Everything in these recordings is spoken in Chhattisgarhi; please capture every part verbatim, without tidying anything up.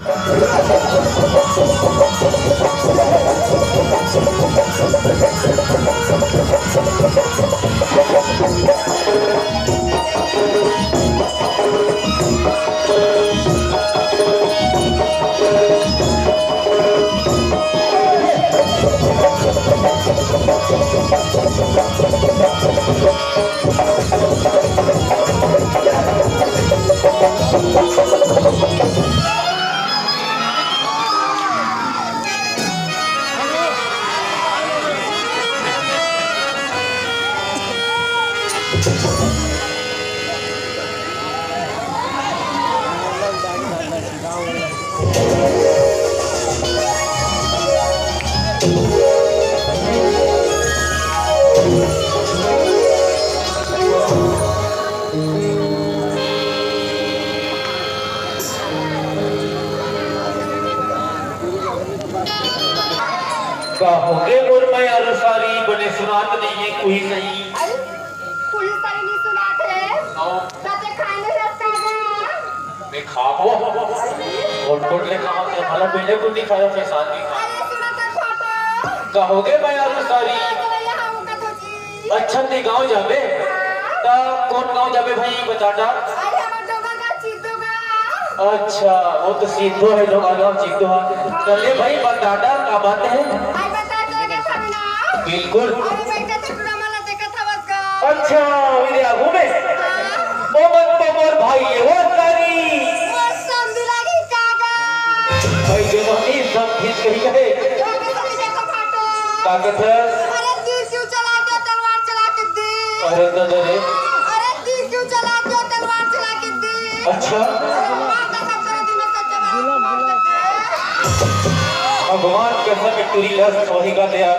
का होगे मोर मयारू सारी, बने सुनात नइ हे कुही सही। अरे, कुही सही नइ सुनात हे। हाँ। त तें खाय नइ हस का गा? मैं खाबो। कोट कोट ले खाबो, तें भला पहले कुछ दिखायो, मैं साथ ही खा। अरे, सुना तो खाबो। का होगे मयारू सारी? अरे, यहाँ होगा तो जी। अच्छा, तें गाँव जाबे? हाँ। त कोन गाँव जाबे भाई, बता दा। अरे, हमर डोंगरगढ़ चिद्दू गाँव। अच्छा, वो तो सिद्धो हे, डोंगरगढ़ चिद्दू हे। चले भाई, बता दा, का बात हे? अरे, बता दे रे भावना। बिल्कुल। अरे, बैठे तो ड्रामा ला देखत हवस गा। अच्छा, अभी आगू में? हाँ। मोमन तो मोर भाई हे वो सारी। मोर समधी लागी का गा। भाई, ये तो नहीं, सब ठीक कही कहे। तो भी समझे तो फाटो। का कहत हे? अरे, तीर क्यों चला के तलवार चला के दे। अरे दादा रे। अरे तीर क्यों चला के तलवार चला के दे। अच्छा। अरे मार का सब तरह दिन में सब जवाब मार के दे। भगवान कसम एक टूरी लस वही का दया।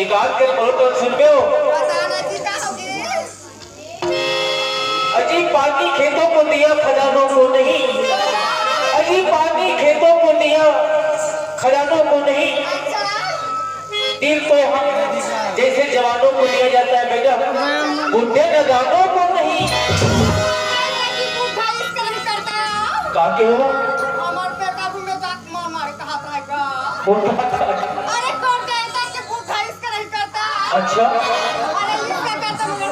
एक आध के बोलो तो सुनबे हो। पता नहीं का होगी। अजी पानी खेतों को दिया खजानों को नहीं। अजी पानी खेतों को दिया खजानों को नहीं। अच्छा। दिल तो हम जैसे जवानों को दिया जाता है बेटा, बूढ़े नदानों को नहीं। अरे, कि बूढ़ा इश्क नहीं करता। का के हो? हमार बेटा भी में जात मार मार कहा था का? कौन कहा था? अरे, कौन कहता कि बूढ़ा इश्क नहीं करता? अच्छा। अरे, इसका करता मगर